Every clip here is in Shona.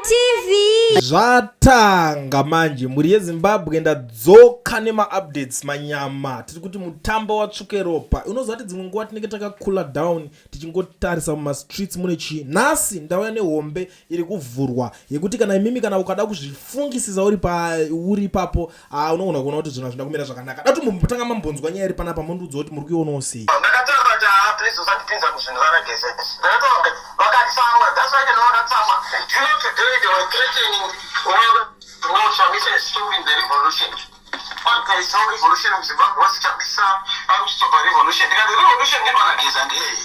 TV. Zvatanga manje, mhuri yeZimbabwe, ndadzoka nemaupdates manyama. Tiri kuti mutambo watsvuke ropa. Unoziva kuti dzimwe nguva tinenge takacoola down, tichingotarisa mumastreets mune chii. Nhasi ndauya nehombe iri kuvhurwa yekuti kana imimi, kana ukada kuzvifungisisa uri pa uri ipapo, ah, unogona kuona kuti zvinhu hazvina kumira zvakanaka. Da tombotanga mambonzwa nyaya iri panapa, mondiudza kuti muri kuionawo sei. Ndakataura kuti, "Ah, please usandipinza muzvinhu zvaVaGeza." Ndakataura, vakatsamwa. That's why ndino vakatsamwa. Do you know today they were threatening, "No, Chamisa is stopping the revolution. There is no revolution in Zimbabwe. What's Chamisa ari kustopa revolution?" Ndikati, "Revolution inoitwa naGeza ndeyei?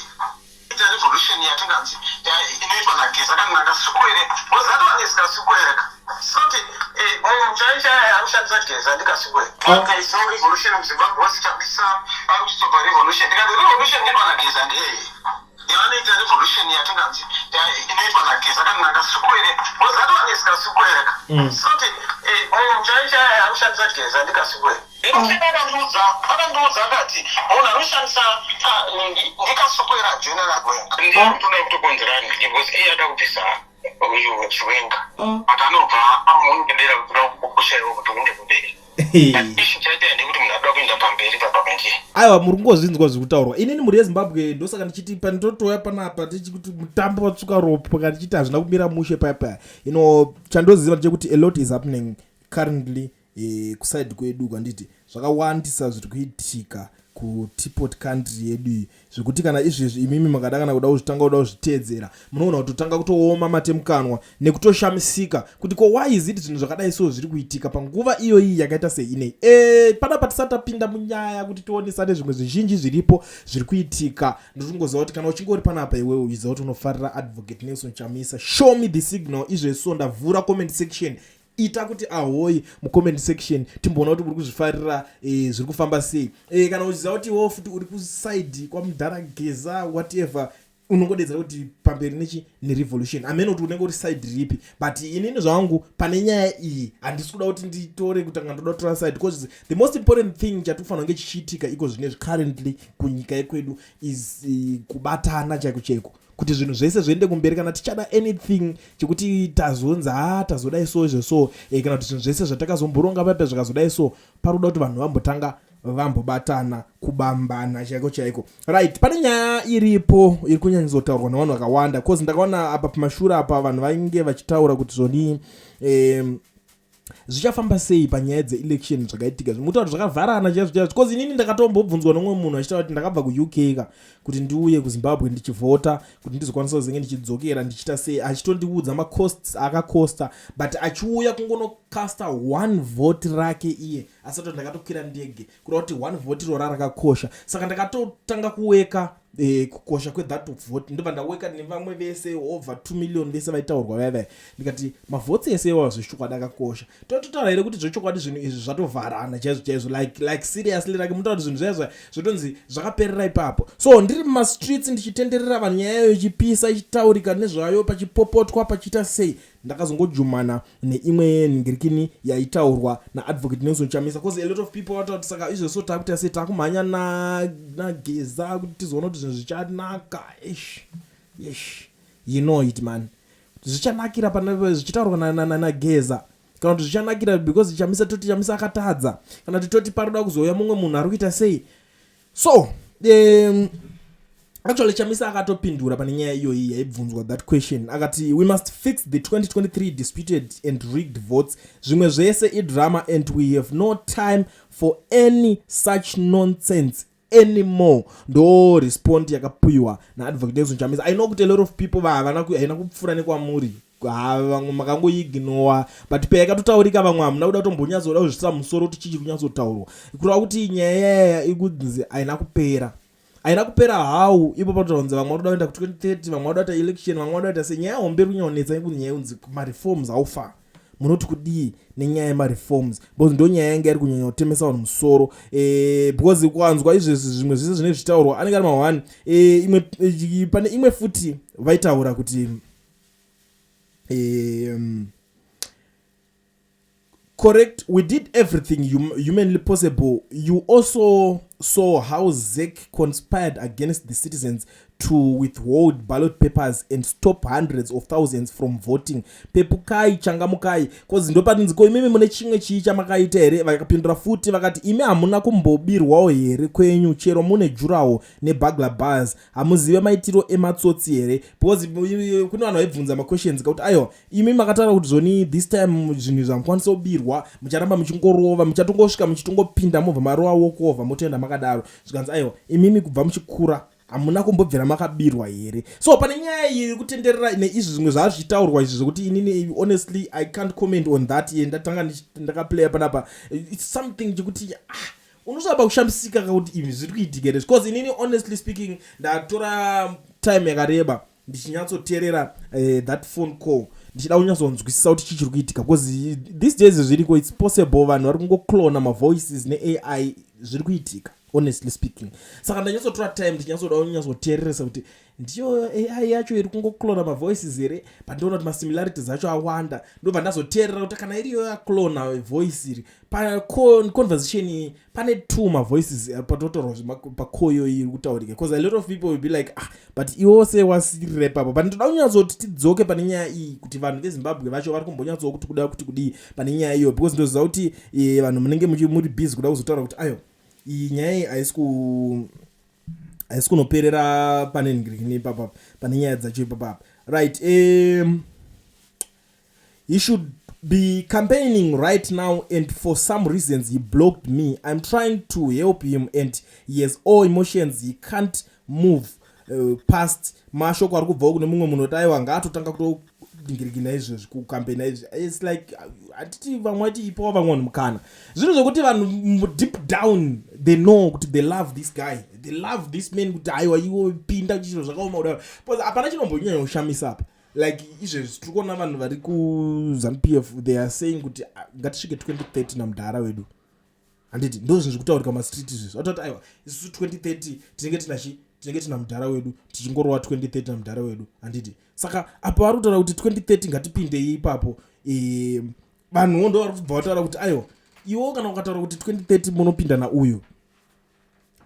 Ita revolution yatinganzi inoitwa naGeza kana naKasukuwere?" Because that one is Kasukuwere. Soti munhu chai chai anoshandisa Geza ndiKasukuwere. "There is no revolution in Zimbabwe. What's Chamisa ari kustopa revolution?" Ndikati, "Revolution inoitwa naGeza ndeyei? Yavanoita revolution yatinganzi inoitwa naGeza kana naKasukuwere?" Because that one is Kasukuwere. Soti munhu chai chai anoshandisa Geza ndiKasukuwere. Akandiudza akati munhu anoshandisa ndiKasukuwere, General Gwenga. Ndiye kutoda kutokonzerani, because iye ada kubvisa uyu Chiwenga, but anobva amunyebera kuda kukushaiwa kuti unde kumberi. Ichi chaita ndekuti munhu ada kuenda pamberi papamenje. Aiwa, muri kungozvinzwa zviri kutaurwa. Inini, mhuri yeZimbabwe, ndosaka ndichiti pandotouya panapa tichikuti mutambo watsvuka ropa, kana ndichiti hazvina kumira mushe paya. Chandoziva ndechekuti a lot is happening currently kuside kwedu kwanditi zvakawandisa zviri kuitika kuteapot country yedu iyi, zvekuti kana izvezvi imimi makada kana kuda kuzvitanga, kuda kuzviteedzera, munoona kutotanga kutooma mate mukanwa nekutoshamisika kuti ko why is it zvinhu zvakadai so zviri kuitika panguva iyoyi yakaita seinei. Panapa tisati tapinda munyaya kuti tionesane zvimwe zvizhinji zviripo zviri kuitika, ndotingoziva kuti kana uchinge uri panapa iwewe, uchiziva kuti unofarira Advocate Nelson Chamisa, show me the signal. Izvezvo ndavhura comment section, ita kuti ahoi mucomment section, timboona kuti uri kuzvifarira, zviri kufamba sei. Kana uchiziva kuti iwewo futi uri kuside kwamudhara Geza, whatever, unongodedzera kuti pamberi nechi nerevolution. Amene kuti unenge uri side ripi, but inini zvangu pane nyaya iyi handisi kuda kuti nditore kutanga ndoda kutora side, because the most important thing chatikufanira kunge chichiitika iko zvinezvi currently kunyika yekwedu is kubatana chaiko chaiko kuti zvinhu zvese zviende kumberi. Kana tichada anything chekuti tazonzi, ha, tazodai so izvo so, kana kuti zvinhu zvese zvatakazomboronga paipa zvikazodai so, pari kuda kuti vanhu vambotanga vambobatana, kubambana chaiko chaiko. Right, pane nyaya iripo iri kunyanyatsotaurwa nevanhu vakawanda, cause ndakaona apa pamashure apa vanhu vainge vachitaura kuti zvoni zvichafamba sei panyaya dzeelection. Zvakaitika zvimutaura zvakavharana chaizvo chaizvo, because inini ndakatombobvunzwa nomumwe munhu achitaura kuti ndakabva kuUK ka kuti ndiuye kuZimbabwe ndichivhota, kuti ndizokwanisa kuzenge ndichidzokera ndichiita sei, achitondiudza macosts akakosta, but achiuya kungonocasta one vote rake iye asati. Ndakatokwira ndege kuda kuti one vote irora rakakosha, saka ndakatotanga kuweka kukosha kwethat vote. Ndobva ndaweka nevamwe vese over 2 million vese vaitaurwa vaivai, ndikati mavhotsi ese iwayo zvechokwadi akakosha. Tototaura here kuti zvechokwadi zvinhu izvi zvatovharana chaizvo chaizvo, like seriously, like mutaura kuti zvinhu zvaizvo zvotonzi zvakaperera ipapo. So ndiri mumastreets ndichitenderera vanhu, nyaya yayo ichipisa, ichitaurika nezvayo, pachipopotwa, pachiita sei, ndakazongojumana neimwe nhingirikini yaitaurwa naAdvocate Nelson Chamisa, because a lot of people vataura kuti saka izvozvo takuita sei, takumhanya naGeza kuti tizoona kuti zvinhu zvichanaka. Ish ish, you know it, man, zvichanakira pana zvichitaurwa naGeza, kana kuti zvichanakira because Chamisa, toti Chamisa akatadza, kana kuti toti paroda kuzouya mumwe munhu ari kuita sei. So actually Chamisa akatopindura pane nyaya iyoyi yaibvunzwa that question, akati, "We must fix the 2023 disputed and rigged votes. Zvimwe zvese idrama and we have no time for any such nonsense anymore." Ndo respond yakapiwa naAdvocate Nelson Chamisa. I know kuti a lot of people havana haina kupfuura nekwamuri, ha, vamwe makangoignora, but payakatotaurika vamwe hamuna kuda kutombonyatsoda kuzvisa musoro kuti chichiri kunyatsotaurwa, kureva kuti nyaya yaya ikunzi haina kupera, haina kupera. How ipo patotaunzi vamwe vakuda kuenda ku2030, vamwe vakuda kuita election, vamwe vakuda kuita sei. Nyaya hombe iri kunyanyonetsa ikuti nyaya yunzi mareforms haufa. Munoti kudii nenyaya yemareforms? Because ndo nyaya yanga iri kunyanya kutemesa vanhu musoro, because kuanzwa izvezvi zvimwe zvese zvinenge zvichitaurwa anenge ari ma1. Imwe pane imwe futi vaitaura kuti correct, we did everything humanly possible. You also Saw how ZEC conspired against the citizens to withhold ballot papers and stop hundreds of thousands from voting. Pepukai, changamukai." 'Cause ndopatinzi, "Ko imimi mune chimwe chii chamakaita here?" Vakapindura futi vakati, "Imi hamuna kumbobirwawo here kwenyu? Chero mune durawall neburglar bars, hamuzive maitiro ematsotsi here?" Because kune vanhu vaibvunza maquestions kakuti, "Aiwa, imi makataura kuti zvoni this time zvinhu zvamukwanisa kubirwa, mucharamba muchingorova, muchatongosvika muchitongopinda, mobva marova walkover, motoenda makadaro." Zvikanzi, "Aiwa, imimi kubva muchikura hamuna kumbobvira makabirwa here?" So pane nyaya iyi iri kutenderera neizvi zvimwe zvaa zvichitaurwa izvi, zvekuti inini honestly I can't comment on that. Ye ndatanga ndakaplaya panapa, it's something chekuti, ah, unosvaba kushamisika kakuti izvi zviri kuitika here, because inini, honestly speaking, ndatora time yakareba ndichinyatsoteerera that phone call, ndichida kunyatsonzwisisa kuti chii chiri kuitika, because these days zviriko, it's possible vanhu vari kungoclona mavoices neAI, zviri kuitika, honestly speaking. Saka ndanyatsotora time ndichinyatsoda kunyatsoteereresa kuti ndiyo AI yacho iri kungoclona mavoices here, but ndoona kuti masimilarities acho awanda. Ndobva ndazoteerera kuti kana iriyo yaclona voice iri paconversation iyi, pane two mavoices patotaurwa pakoyo iri kutaurika, because a lot of people will be like, "Ah, but iwo se wasirira ipapo." But ndoda kunyatsoti tidzoke pane nyaya iyi, kuti vanhu veZimbabwe vacho vari kumbonyatsowo kuti kuda kuti kudii pane nyaya iyo, because ndoziva kuti vanhu munenge muri busy kuda kuzotaura kuti ayo, iyi nyaya iyi haisi kunoperera pane ngirikini ipapapa, pane nyaya dzacho ipapapa, right? He should be campaigning right now and for some reasons he blocked me. I'm trying to help him and he has all emotions. He can't move past. Mashoko ari kubvawo kune mumwe munhu kuti aiwa, ngaatotanga kutongirikina izvezvi, kucampaigna izvi. It's like, hatiti vamwe vati ipawo vamwe vanhu mukana, zvinhu zvokuti vanhu deep down they know kuti they love this guy, they love this man, kuti aiwa, iwo pinda, chiro zvakaoma kudaro, because hapana chinombonyanya kushamisa apa. Like izvezvi tiri kuona vanhu vari kuZANU PF, they are saying kuti, "Ah, ngatisvike 2030 namudhara wedu," handiti? Ndo zvinhu zviri kutaurika mumastreet izvezvi. Vatoti, "Aiwa, isusu 2030 tinenge tinachi, tinenge tina mudhara wedu, tichingorova 2030 namudhara wedu," handiti? Saka apa vari kutaura kuti 2030 ngatipindei ipapo. Vanhuwo ndo vari kubva vataura kuti, aiwa, iwo kana ukataura kuti 2030 munopinda nauyu,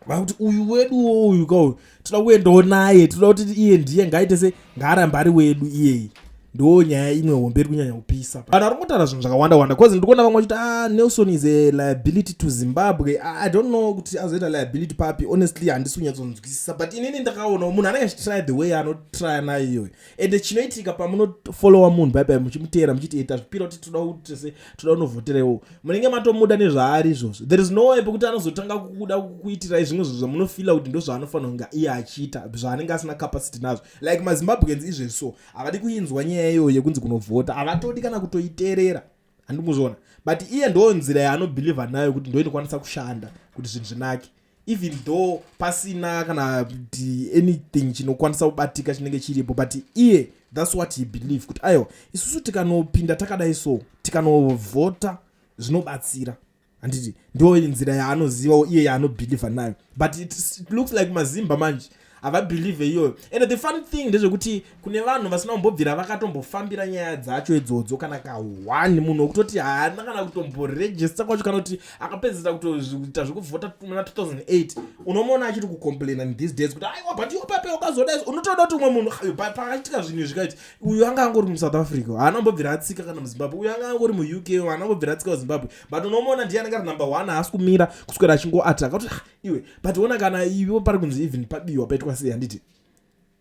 vakuti uyu weduwo uyu kauyu toda kuendawo naye, toda kuti iye ndiye ngaaite se ngaarambe ari wedu iyeyi. Ndo nyaya imwe hombe iri kunyanya kupisa. Vanhu vari kungotaura zvinhu zvakawanda wanda, because ndiri kuona vamwe vachiti, "Ah, Nelson is a liability to Zimbabwe." I don't know kuti azoita liability papi. Honestly, handisi kunyatsonzwisisa, but inini ndakaonawo munhu anenge achitry the way anotrya nayo iyoyo. Ende chinoitika, pamunofollowa munhu baibai, muchimuteera, muchiti tazvipira kuti toda kuti se toda kunovhoterewo, munenge matomuda nezvaari izvozvo. There is no way pekuti anozotanga kuda kuitirai zvimwe zvinhu zvamunofeela kuti ndo zvaanofanira kunge iye achiita, zvaanenge asina capacity nazvo. Like maZimbabweans izvezvi, so havadi kuinzwa nyaya iyoyo yekunzi kunovhota, havatodi kana kutoiteerera, handikuzviona. But iye ndo nzira yaanobelieva nayo kuti ndo inokwanisa kushanda kuti zvinhu zvinake, even though pasina kana kuti anything chinokwanisa kubatika chinenge chiripo, but iye that's what he believe, kuti aiwa, isusu tikanopinda takadai, so tikanovhota zvinobatsira, handiti? Ndo nzira yaanozivawo iye, yaanobelieva nayo. But it looks like mazimba manje havabelieve iyoyo. And the funny thing ndezvekuti kune vanhu vasina kumbobvira vakatombofambira nyaya dzacho idzodzo kana ka1, munhu wekutoti haana kana kutomboregister kwacho, kana kuti akapedzisira kutoita zvekuvhota muna 2008, unomuona achiri kucomplaina in these days kuti, "Aiwa, but iwo pape wakazodai." Unotoda kuti umwe munhu pakaitika zvinhu zvikaiti, uyu anga angori muSouth Africa, haana kumbobvira atsika kana muZimbabwe, uyu anga angori muUK, haana kumbobvira atsika muZimbabwe, but unomuona ndiye anenge ari number one, haasi kumira kuswera achingoataka kuti, "Ah, iwe." But ona kana iwe pari kunzi even pabiwa, paitwa sei, handiti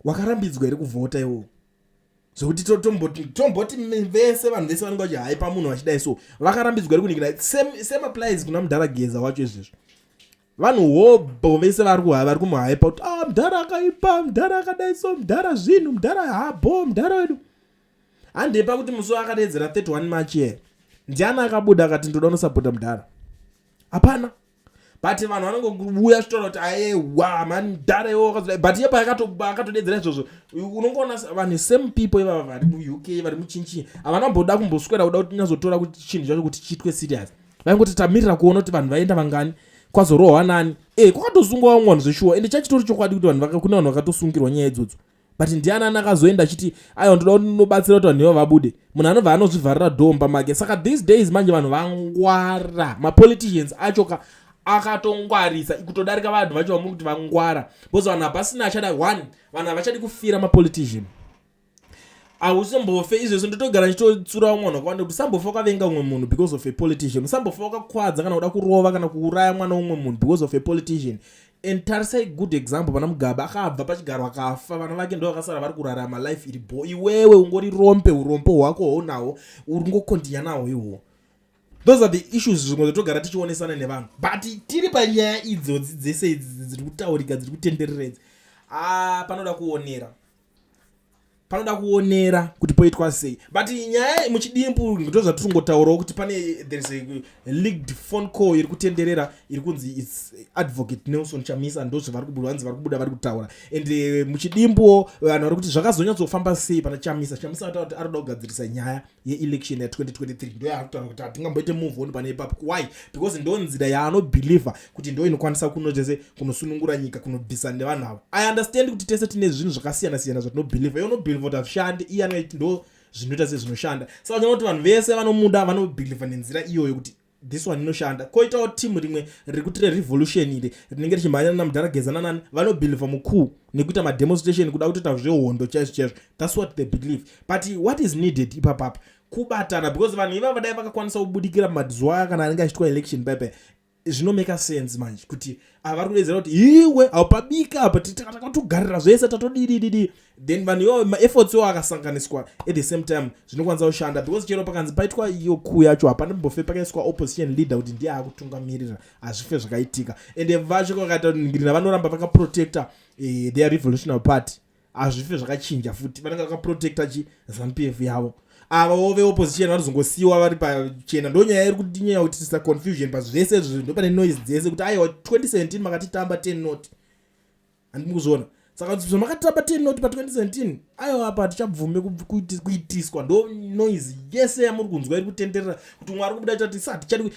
wakarambidzwa here kuvhota iwowo? Zvokuti tomboti vese, vanhu vese vanenge vachihaipa munhu vachidai, so vakarambidzwa here kuningira? Same applies kuna mudhara Geza wacho izvezvo. Vanhu hobho vese vari kumuhaipa kuti, "Ah, mudhara akaipa, mudhara akadai, so mudhara zvinhu, mudhara habo, mudhara wedu." Handepa kuti musi waakadedzera 31 March here, ndiani akabuda akati, "Ndoda unosapota mudhara"? Hapana. But vanhu vanongouya chitaura kuti, "Aewa mani, mudhara iwo wakazodai." But iye paakatodedzera izvozvo, unongoona vanhu, same people ivava vari muUK, vari muchinchi, havana kumboda kumboswera kuda kuti nyazotora kuti chinhu chacho kuti chiitwe serious. Vaingoti, "Tamirira kuona kuti vanhu vaenda vangani, kwazorohwa nani." Kwakatosungwa vamwe vanhu zveshuwa, ende chachitori chokwadi kuti kune vanhu vakatosungirwa nyaya idzodzo. But ndiani ani akazoenda achiti, "Aiwa, ndoda kunobatsira kuti vanhu ivo vabude"? Munhu anobva anozvivharira dhomba make. Saka these days manje vanhu vangwara, mapoliticians acho ka. Akatongwarisa kutodarika vanhu vacho vamuri kuti vangwara, because vanhu hapasina achada one, vanhu havachadi kufira mapolitician. Hausombofe izvezvo. Ndotogara ndichitotsura vamwe vanhu vakawanda kuti usambofa wakavenga umwe munhu because of a politician. Usambofa wakakwadza kana kuda kurova kana kuuraya mwana womumwe munhu because of a politician. And tarisai, good example, pana Mugabe akabva pachigaro akafa, vana vake ndo vakasara vari kurarama life iri bo. Iwewe ungori rombe, urombo hwako hwaunahwo uri ngokontinya nahwo ihwohwo. Those are the issues zvimwe zvatogara tichionesana nevanhu. But tiri panyaya idzodzi dzese idzi dziri kutaurika, dziri kutenderera idzi, ah, panoda kuonera, panoda kuonera kuti poitwa sei. But nyaya muchidimbu ndo zvatiri kungotaurawo kuti pane, there is a leaked phone call iri kutenderera iri kunzi it's Advocate Nelson Chamisa. Ndo zvavari kubuda, vanzi vari kubuda vari kutaura. And muchidimbuwo vanhu vari kuti zvakazonyatsofamba sei pana Chamisa. Chamisa ataura kuti ari kuda kugadzirisa nyaya yeelection ya2023. Ndo yaari kutaura kuti hatingamboite move on pane ipapo. Why? Because ndo nzira yaanobhilivha kuti ndo inokwanisa kunotese kunosunungura nyika, kunobvisa nevanhu ava. I understand kuti tese tine zvinhu zvakasiyana siyana zvatinobhilivha. Iye unobhilivha kuti hazvishandi, iye anoti ndo zvinoita sezvinoshanda. Saka unoona kuti vanhu vese vanomuda vanobhilivha nenzira iyoyo kuti this one inoshanda. Koitawo timu rimwe riri kuti rerevolution iri rinenge richimhanya namudhara Geza nanani, vanobhilivha mukuu nekuita mademonstration, kuda kutoita zvehondo chaizvo chaizvo. That's what they believe. But what is needed ipapapa kubatana, because vanhu ivava dai vakakwanisa kubudikira mumazuva kana anenge achiitwa election paipai, zvinomeka sense manje kuti ava vari kudedzera kuti iwe haupabika apa, takatogarira zvese, tatodidididi. Then vanhu ivavo maefforts iwo akasanganiswa at the same time zvinokwanisa kushanda, because chero pakanzi paitwa iyo coup yacho, hapana mbofe pakaiswa opposition leader kuti ndiye akutungamirira. Hazvife zvakaitika. Ende vacho vakaita ngirina vanoramba vakaprotecta their revolutionary party. Hazvife zvakachinja futi. Vanenge vakaprotecta chi ZANU PF yavo. Avawo veopposition vanozongosiyiwa vari pachena. Ndo nyaya iri kutinyanya kuitisa confusion pazvese izvo. Ndo pane noise dzese kuti aiwa, 2017 makatitamba 10 nought, handimi kuzviona? Saka zvamakatamba 10 nought pa2017, aiwa, apa hatichabvume kuitiswa. Ndo noise yese yamuri kunzwa iri kutenderera kuti umwe ari kubuda chati sa hatichadi.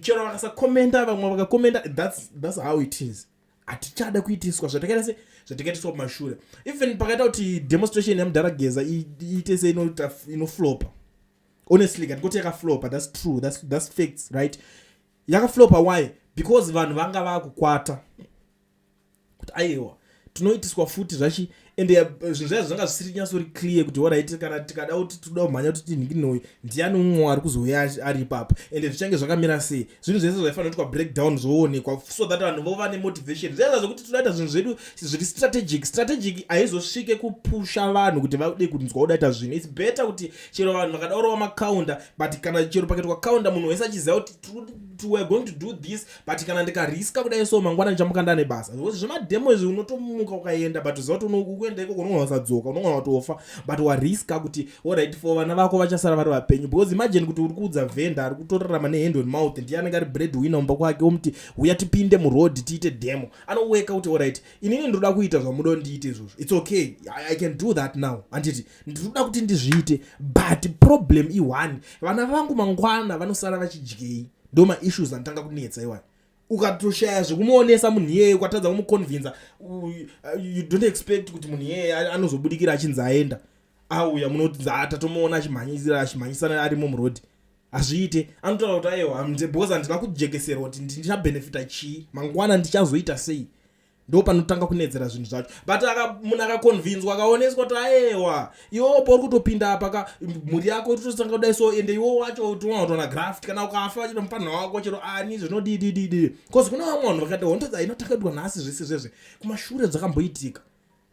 Chero vakasakomenda, vamwe vakakomenda, that's how it is. Hatichada kuitiswa zvatakaita se zvatakaitiswa kumashure. Even pakaita kuti demonstration yamudhara Geza iite se inoflopa, honestly katikoti yakaflopa. That's true, that's facts, right? Yakaflopa. Why? Because vanhu vanga vakukwata kuti aiwa, tinoitiswa futi zvachi. Ende zvinhu zvaizvo zvanga zvisiri nyatsori clear kuti alright, kana tikada kuti toda kumhanya kuti tinhinginoi, ndiani umwe ari kuzouya ari ipapo, ende zvichange zvakamira sei. Zvinhu zvese zvaifanira kuitwa breakdown, zvoonekwa, so that vanhu vova nemotivation. Zvaizva zvokuti todaita zvinhu zvedu zviri strategic. Strategic haizosvike kupusha vanhu kuti vade kunzwa kudaita zvinhu. It's better kuti chero vanhu vakada kurova macounter, but kana chero pakaitwa counter, munhu wese achiziva kuti we are going to do this, but kana ndikariska kudai so, mangwana ndichamuka ndane basa. Because zvemademo izvi, unotomuka ukaenda, but ziva kuti ukuenda ikoko unogona kusadzoka, unogona kutofa, but wariska kuti alright, for vana vako vachasara vari vapenyu. Because imagine kuti uri kuudza vhenda ari kutorarama nehand on mouth, ndiye anenge ari bread winner mumba kwake, womuti uya tipinde muroad tiite demo. Anoweka kuti alright, inini ndoda kuita zvamuda ndiite izvozvo. It's okay, I can do that now. Handiti ndinoda kuti ndizviite, but problem i1, vana vangu mangwana vanosara vachidyei? Ndo maissues anotanga kunetsa iwayo. Ukatoshaya zvekumuonesa munhu iyeye, ukatadza kumuconvinza, you don't expect kuti munhu iyeye anozobudikira achinzi aenda, auya. Munoti tatomuona achimhanyisira, achimhanyisana arimo murodhi. Hazviite. Anotaura kuti aiwa, because handina kujekeserwa kuti ndichabhenefita chii mangwana, ndichazoita sei. Ndo panotanga kunetsera zvinhu zvacho. But munhu akaconvinzwa, akaoneswa kuti aewa, iwewo pauri kutopinda apa ka, mhuri yako tototanga kudai so, ende iwo wacho toona kutoona graft, kana ukafa chero mupanha wako chero ani zvinodidididi. Because kune vamwe vanhu vakati hondo dzainotakadwa nhasi zvese zvezve kumashure dzakamboitika.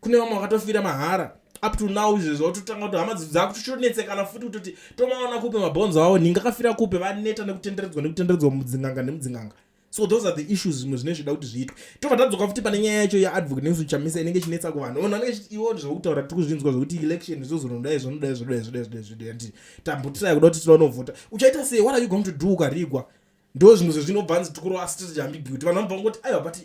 Kune vamwe vakatofira mahara. Up to now izvezvo totanga kuti hama dzakutochonetsekana futi kutoti tomaona kupe mabhonzo avo, nhinga akafira kupe. Vaneta nekutenderedzwa nekutenderedzwa mudzinganga nemudzinganga. So those are the issues zvimwe zvine zvida kuti zviitwe. Tobva tadzoka futi pane nyaya yacho yaAdvocate Nelson Chamisa inenge ichinetsa kuvanhu. Vanhu vanenge chiti iwo zvokutaura tiri kuzvinzwa zvokuti election zvozonodai, zvonodai, zvodai, zvodai, zvodai, zvodai. Anditi tambotirai kuda kuti tinoda kunovhota? Uchaita sei? What are you going to do ukarigwa? Ndo zvimwe zvezvinobva nzi tikurova strategy ambiguity. Vanhu vanobva ngoti aiwa, but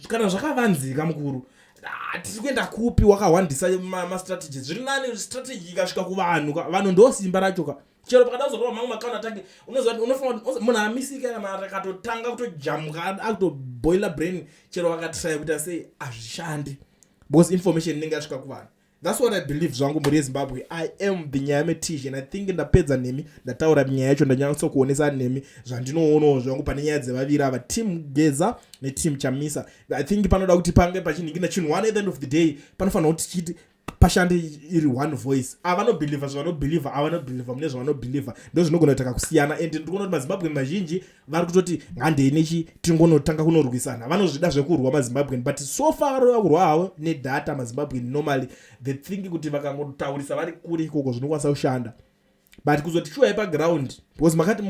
kana zvakavanzika mukuru, ah, tiri kuenda kupi? Wakahwandisa mastrategies. Zviri nani strategy ikasvika kuvanhu. Vanhu ndo simba racho ka. Chero pakada kuzorova mamwe macounter attack, unoziva kuti unofanira kuti munhu amisika kana akatotanga kutojamuka, akutoboila brain, chero vakatraya kuita sei, hazvishandi, because information inenge yasvika kuvanhu. That's what I believe zvangu, mhuri yeZimbabwe. I am the Nyaya Metish, and I think ndapedza nemi, ndataura nyaya yacho, ndanyatsokuonesa nemi zvandinoonawo zvangu pane nyaya dzevaviri ava, Team Geza neTeam Chamisa. I think panoda kuti pange pachinhingina chinhu one. At the end of the day, panofanira kuti tichiti pashande iri one voice. Avanobhilivha zvavanobhilivha, avanobhilivha mune zvavanobhilivha, ndo zvinogona kuita kakusiyana. And ndiri kuona kuti maZimbabwe mazhinji vari kutoti ngandei nechi tingonotanga kunorwisana. Vanozvida zvekurwa maZimbabwean, but so far vari kurwa havo nedata. MaZimbabwean normally they think kuti vakangotaurisa vari kure ikoko zvinokwanisa kushanda, but kuzoti shuwai paground, because makati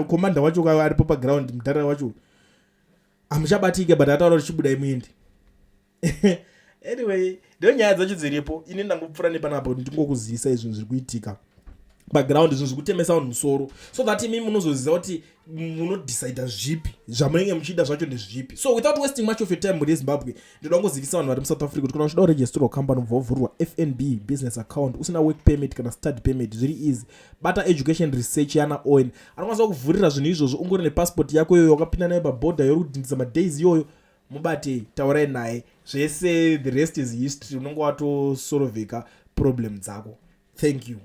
commander wacho aripo paground, mudhara wacho hamuchabatike, but ataura kuti chibudai muende. Anyway, ndo nyaya dzacho dziripo. Ini ndangopfuura nepanapo kuti ndingokuzivisa izvinhu zviri kuitika background, zvinhu zviri kutemesa vanhu musoro, so that imi munozoziva kuti munodecida zvipi zvamunenge muchida zvacho ndezvipi. So without wasting much of your time, mhuri yeZimbabwe, ndoda kungozivisa vanhu vari muSouth Africa kuti kana uchida kuregisterwa company, ubva wavhurwa FNB business account, usina work permit kana study permit, zviri easy. Bata Education Research yana Owen, anokwanisa kuvhurira zvinhu izvozvo. Ungori nepassport yako iyoyo wakapinda nayo pabhodha yori kudhindisa madays iyoyo, mubatei, taurai naye zvese. The rest is history. Unonge watosorovheka problem dzako. Thank you.